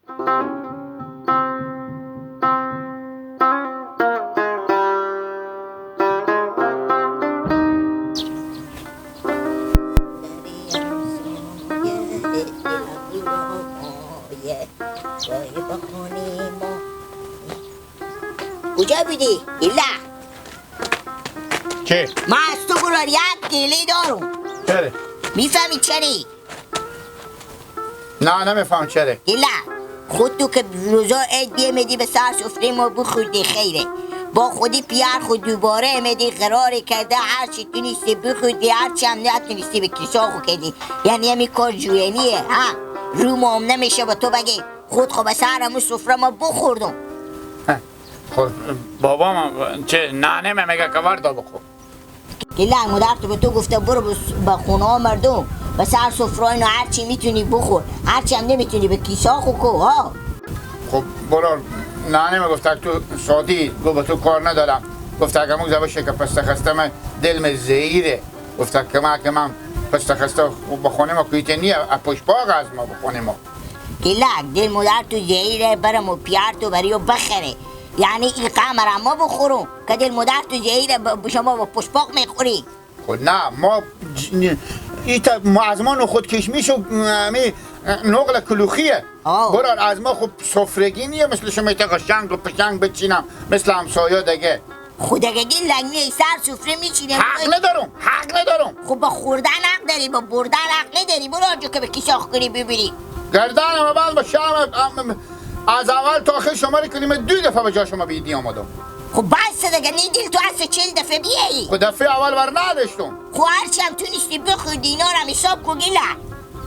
کجا بودی؟ ایلا چه؟ من از تو برار یک گله دارم. چره؟ میفهمی چره؟ نه نمیفهم چره. ایلا خود تو که روزا عید بیامدی به سر سفره ما بخوردی خیره، با خودی پیار خود دوباره امدی قرار کرده هرچی تونستی بخوردی، هرچی هم نتونستی به کیسا خو کردی. یعنی همی کار جوینیه ها، رو ما هم نمیشه با تو بگی خود خب به سر همون سفره ما بخوردم. خب بابام چه نانه من میگه که وردا بخور. گله مادر تو به تو گفته برو به خونه ها مردم به سر سفره اینا هرچی میتونی بخور، هرچی هم نمیتونی به کیسا خو کو ها. خب برو نانه می گفته تو سادی گفت به تو کار ندارم، گفته اگه مو زبشه که پسته خسته من دلم زیره، گفته که من پسته خسته به خونه ما کویته نیه، پشت باغ از ما به خونه ما. گله دل مادر تو زیره برم و پیار تو بریو بخره، یعنی این قمر ما بخورم که دل مادر تو زیره شما با پشپاق میخوری. خب نه ما ما از ما نخود کشمیش و نقل کلوخیه برار از ما. خب سفرگی نیه مثل شما ایتا قشنگ و پشنگ بچینم مثل همسایه دیگه. خود اگه گین لنگی سر سفره میچینم. حق ندارم، حق ندارم. خب با خوردن حق داری، با بردن حق نداری. برو آنجا که به کیساخ کنی ببینی. گردنم بعد با شام از اول تا آخر شما رو کنیم دو دفعه به جا شما بیدی آمدم. خب بس دیگه نیدیل تو از 40 دفعه بیایی. خب دفعه اول ور نداشتم. خب هرچی هم تونستی بخوردی اینا رو هم حساب کن گیله.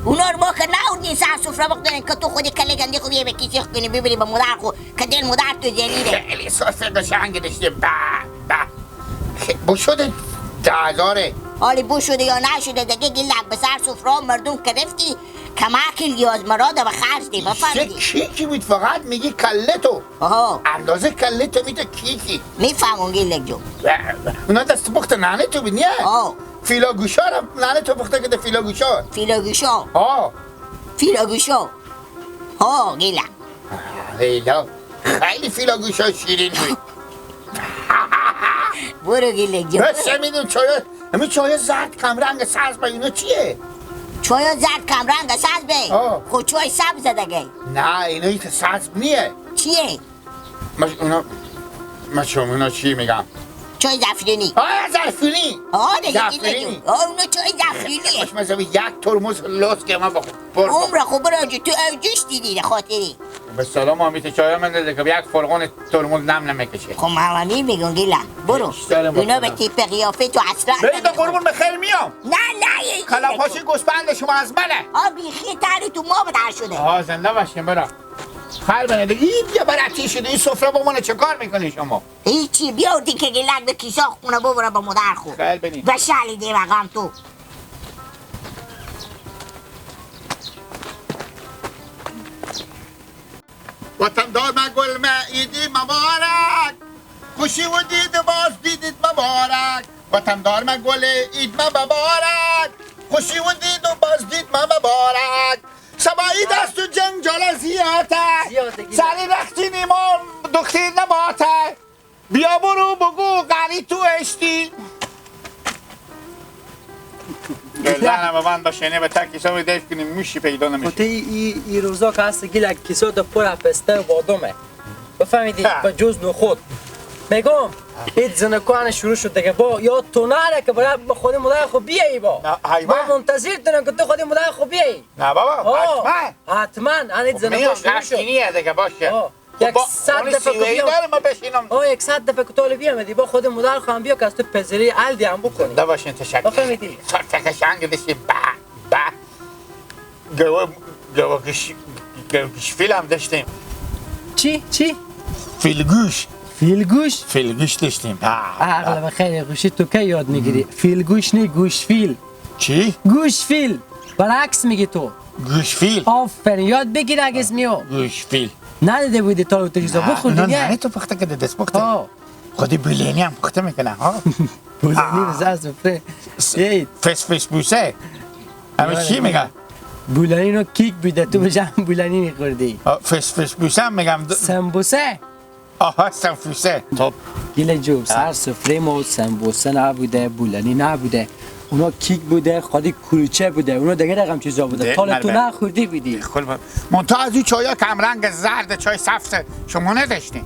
اونا رو ما که نهوردین سر سفره بخورین که تو خودی کله گنده خو بیای به کیسه کنی ببینی به مادر خو که دل مادر تو زلیره. خیلی سفره قشنگ داشته. به به بو شده 10,000. حالی بو شده یا نشده دیگه گیله به سر سفره مردم که رفتی کمک لیاز مراد به خرج دی بفهمیدی. کیکی بود فقط میگی کله تو. آها اندازه کله تو میده کیکی. میفهمون گیلک جو. اونا دست پخت ننه تو بود نیه؟ فیلا گوشا رو ننه تو پخته که فیلا گوشا. فیلا گوشا. ها فیلا گوشا. ها گیلک. لیلا خیلی فیلا گوشا شیرین بود. برو گیلک جو. بس میدون چای همین چای زرد کمرنگ سبز به اینا چیه؟ چای زرد کمرنگ سبز به؟ خب چای سبز دیگه. نه اینا ایت سبز نیه. چیه؟ اونا من شما اونا چی میگم؟ چای زعفرانی. آه زعفرانی. آه دیگه آه اونا چای زعفرانیه. باش مثلا یک ترمز لوس که من بخور. عمر خب برو تو اوجش دیدی خاطری. به سلام آمیت چای من داده که یک فرغون ترمز نم نمیکشه. خب من میگم گیلا برو. اونا به تیپ قیافه تو اصلا. برید قربون بخیر میام. نه نه کلاپاشی گوسفند شما از منه. آ بیخی تری تو ما بدر شده. آه زنده باشین برا. خیر بنده دیگه این بیا برعتی شده این سفره با من چه کار میکنی شما؟ هیچی بیاوردی که گلک به کیسا خونه ببره با مادر خو. خیر بنی. و شالی دی مقام تو. وطندار من گل عیدی مبارک، خوشی و دید باز دیدید مبارک. وطندار من گل عید مبارک، خوشی و دید و باز دید مبارک. سبایی دست و جنجال زیاده، سری رختی نیما دختر نباته. بیا برو بگو قری تو اشتی. گردنم من باشینه به تک کیسا می دیف کنیم موشی پیدا نمیشه. خب ای روزا که هست گیلک کیسا ده پر پسته و بادامه بفهمیدی با جز نخود میگم این زنکان شروع شد دیگه با یا تو نره که برای خود مادر خو بیایی با ما منتظر تونم که تو خود مادر خو بیایی. نه بابا حتما حتما این زنکان شروع شد دیگه باشه. یک صد دفعه که بیام یک صد دفعه که تو بیامدی با خود مادر خواهم بیا که از تو پذیری الدی هم بکنی. ده باشین تشکر. بفهمیدی سرت قشنگ داشتی. به به گواکش فیل هم داشتیم. چی چی؟ فیلگوش. فیلگوش؟ فیلگوش داشتیم. عقل بخیر گوشی تو کی یاد میگیری؟ فیلگوش نی گوش فیل. چی؟ گوش فیل. برعکس میگی تو. گوش فیل. آفرین یاد بگیر اگه اسمیو. گوش فیل. ندیده بودی تا تو چیزا بخور دیگه. نه تو پخته که دست پخته. خودی بولینی هم پخته میکنه ها. بولینی بزرگ سفره. فس فس بوسه. همه چی میگه؟ بولانی نو کیک بوده تو به جمع بولانی میخوردی. فس فس بوسه میگم. سمبوسه. آها سمبوسه. خب گیل جوب سر سفره ما سمبوسه نبوده، بولانی نبوده، اونا کیک بوده، خالی کلوچه بوده، اونا دیگه رقم چیزا بوده. تا تو نخوردی بودی. منتها از این چایا کم رنگ زرد چای سبز شما نداشتین.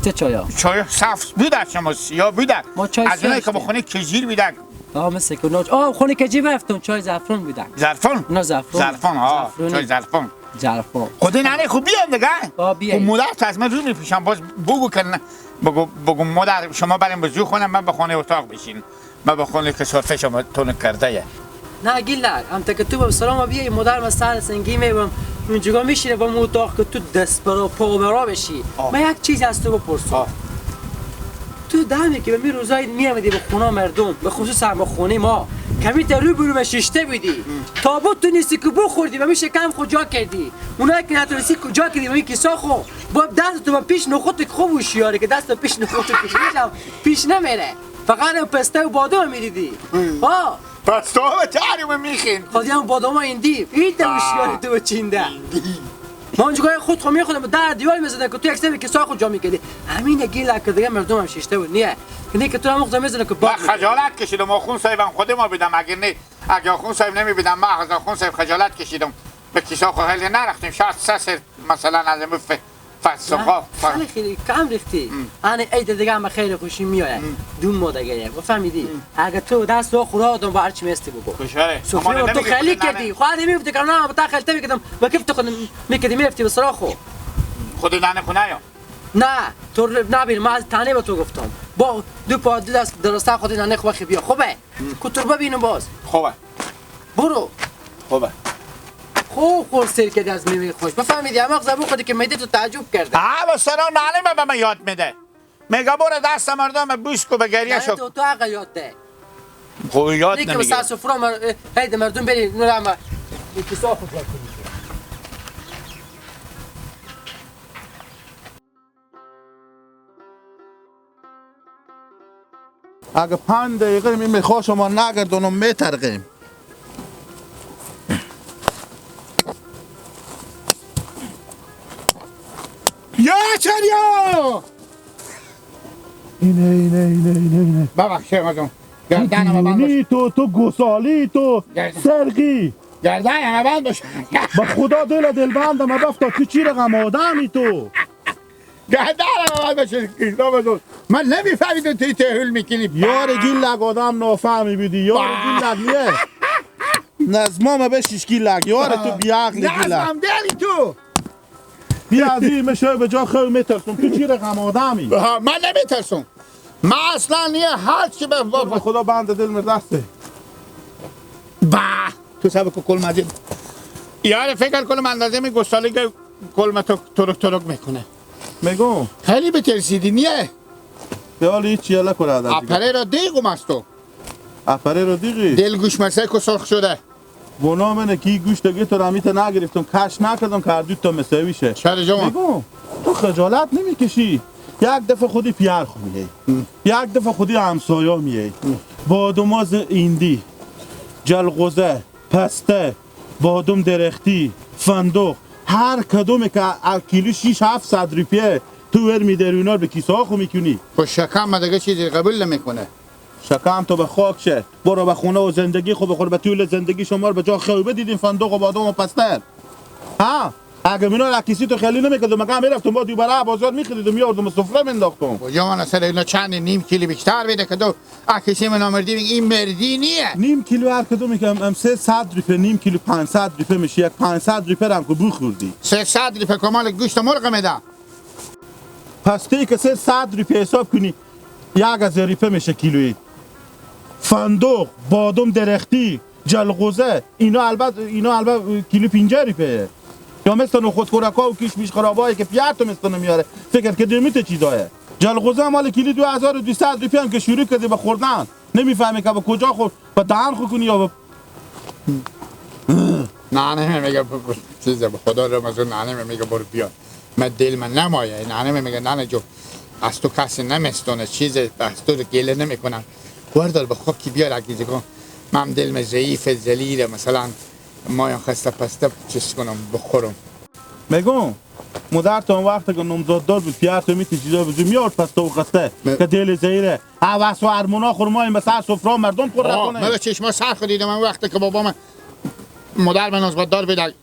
چه چایا؟ چای سبز بوده شما سیاه بوده. ما چای از اونایی که بخونه کجیر بوده. آه مثل که نوچ آه خونه کجی رفتم چای زعفران بوده. زعفران؟ نه زعفران. زعفران ها چای زعفران. زعفران. خود ننه خوب بیام دیگه. آه بیام. مادر از من رو میپیشم باز بگو که بگو بگو مادر شما بریم به خونه من به خونه اتاق بشین. من به خونه که سرفه شما تون کرده. نه گیلر هم تا که تو به سلام بیای مادر من سر سنگی میبم اونجا میشینه با اتاق که تو دست برا پا برا بشی. من یک چیز از تو بپرسم. تو دمی که به می روزای میامدی به خونه مردم به خصوص هم به خونه ما کمی تا رو برو ششته بودی تابوت تو نیستی که بخوردی و میشه کم خود جا کردی اونایی که نتونستی کجا کردی و می کیسا خو با دست تو پیش نخود خوب هوشیاری که دست پیش نخود کشیدم پیش نمیره فقط پسته و بادام میریدی. ها پسته و تریم میخین خودی هم بادام ایندی این هوشیاری تو چینده ما اونجا خود خو میخوردم در دیوار میزدن که تو یک سری کسا خود جا میکردی همین گیل که دیگه مردم هم شیشته بود نیه نه که تو هم خود میزنه که با خجالت کشیدم آخوند صاحبم خود ما بیدم اگه نه اگه آخوند صاحب نمیبیدم ما از آخوند صاحب خجالت کشیدم به کیسا خو خیلی نرفتیم شاید سه سر مثلا از این فسقا خیلی خیلی کم ریختی انا عید دیگه هم خیلی خوشی میآید دو ما دیگه فهمیدی اگه تو دست رو خدا آدم با هر چی مستی بگو خوشحاله تو خیلی کردی خواهد نمیفتی که نه با خیلی میکردم با کفت خود میکردی میرفتی به سراخ خود ننه خونه یا نه تو نبین من از تنه به تو گفتم با دو پا دو دست درسته خود ننه خو بیا خوبه کتر ببینم باز خوبه برو خوبه خوب خور سیر کرد از میوه خوش بفهمیدی اما زبون خودی که میده تو تعجب کرده. ها سرا نعلمه به من یاد میده میگه برو دست مردم بوس کو به گریه شو تو حق یاد ده خب یاد نمیگه سر سفره هید مردم بری نورم کیسه خود را کنی. اگه 5 دقیقه می میخواه شما نگردونم میترقیم. یا چریا اینه اینه اینه اینه اینه ببخشید مازم گردنم بند باش. تو گسالی تو سرقی گردنم بند باش. با خدا دل دلبندم بفتا تو چی رقم آدمی تو گردنم بند باش. من نمیفهمیدم توی تهول میکنی یار گیلک آدم نافهمی بیدی یار گیلک نیه نظمام بشیش گیلک یار تو بیعقلی گیلک نظمم دلی تو بیا از این مشه به جا خیلی میترسم تو چی رقم آدمی؟ من نمیترسم من اصلا نیه هر چی به خدا بند دل من دسته با تو سبک کل مزید یار فکر کنم اندازه می گستالی که کلمه تو ترک ترک میکنه میگم خیلی بترسیدی نیه به حال هیچ یالا کنه اپره را دیگم از تو اپره را دیگی دل گوش مسه که سرخ شده گناه منه کی گوش دیگه تو رمیت نگرفتم کش نکردم که هر تا مساوی شه چرا جوان میگم تو خجالت نمیکشی یک دفعه خودی پیار خو میای یک دفعه خودی همسایا میای بادماز ایندی جلغوزه پسته بادم درختی فندق هر کدوم که کیلو 6 700 روپیه تو ور میداری اونا به کیسه ها خو میکنی خب شکم دیگه چیزی قبول نمیکنه شکم تو به خاک شه برو به خونه و زندگی خو بخور به طول زندگی شما رو به جا خوبه دیدیم فندق و بادام و پسته ها اگه مینا کیسی تو خیلی نمیکردم مگه میرفتم با دوباره بازار میخریدم میاردم سفره مینداختم و جوان اصلا اینا چند نیم کیلو بیشتر بده که تو اکسی من مردی این مردی نیه نیم کیلو هر کدوم میگم ام 300 روپیه نیم کیلو 500 روپیه میشه یک 500 روپیه هم که بخوردی 300 روپیه کمال گوشت مرغ میده پسته که 300 روپیه حساب کنی 1000 روپیه میشه کیلویی فندق بادام درختی جلغوزه اینا البته کیلو 50 روپیه یا مثل نخود خوراکا و کشمیش خرابایی که پیار تو مثل میاره فکر که دیمیت چیزایه جلغوزه مال کیلو 2200 روپیه هم که شروع کردی به خوردن نمیفهمی که به کجا خور به دهن خو کنی یا به نه نه میگه چیزه به خدا رو مثلا نه میگه برو بیا من دل من نمایه نه میگه نه جو از تو کسی نمیستونه چیز از تو گله نمیکنن وردار به خاکی بیار اگه کن من دلم ضعیف ذلیل مثلا ما خسته پسته چیز کنم بخورم. میگم مادر تا اون وقت که نامزاد دار بود پیار تو میتی چیزا بزو میاد پسته و خسته که دل زیره هوس و ارمونا خرمای به سر سفره مردم پر رکنه. من به چشما سر خود دیدم من وقتی که بابا من مادر من نامزاد دار بود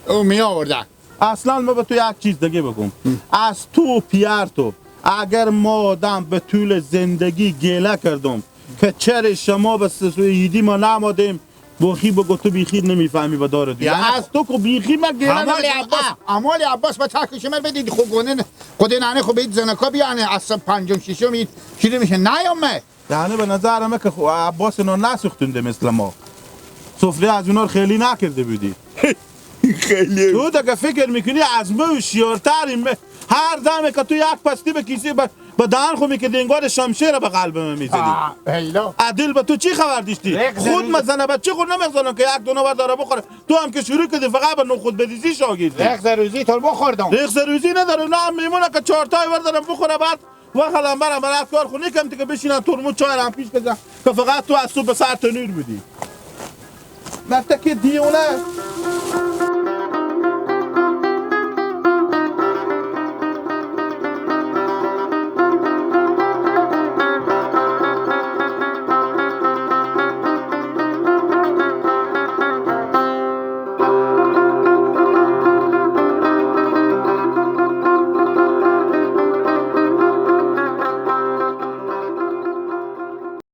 او می آورده. اصلا ما به تو یک چیز دیگه بگم، از تو پیار تو اگر ما آدم به طول زندگی گله کردم که چرا شما به عیدی ما نمادیم بخی بگو تو بیخی نمیفهمی به دار دیگه. یعنی از تو که بیخی من گله نمی‌کنم. امال عباس با ترکش من بدید خب گونه خود ننه خب اید زنکا بیانه از پنجم ششم اید چیزی میشه نیامه. یعنی به نظر من که عباس اینا نسوختونده مثل ما، سفره از اونا خیلی نکرده بودی. خیلی تو دیگه فکر میکنی از ما هوشیارتریم. هر دمه که تو یک پستی به کیسه با دهن خو میکردی انگار شمشیر به قلب من میزدی. عدل به تو چی خبر داشتی؟ خود مزنه بچه خود نمیزنم که یک دو نوبر داره بخوره. تو هم که شروع کردی فقط به نخود بدیزی شاگردی. رخ روزی تو بخوردم. رخ روزی نداره نه میمونه که چهار تای بردارم بخوره بعد وخلم برم برای کار خو نیکم که بشینم ترمز چای رم پیش بزنم که فقط تو از صبح به سر تنور بودی. مرتکه دیونه.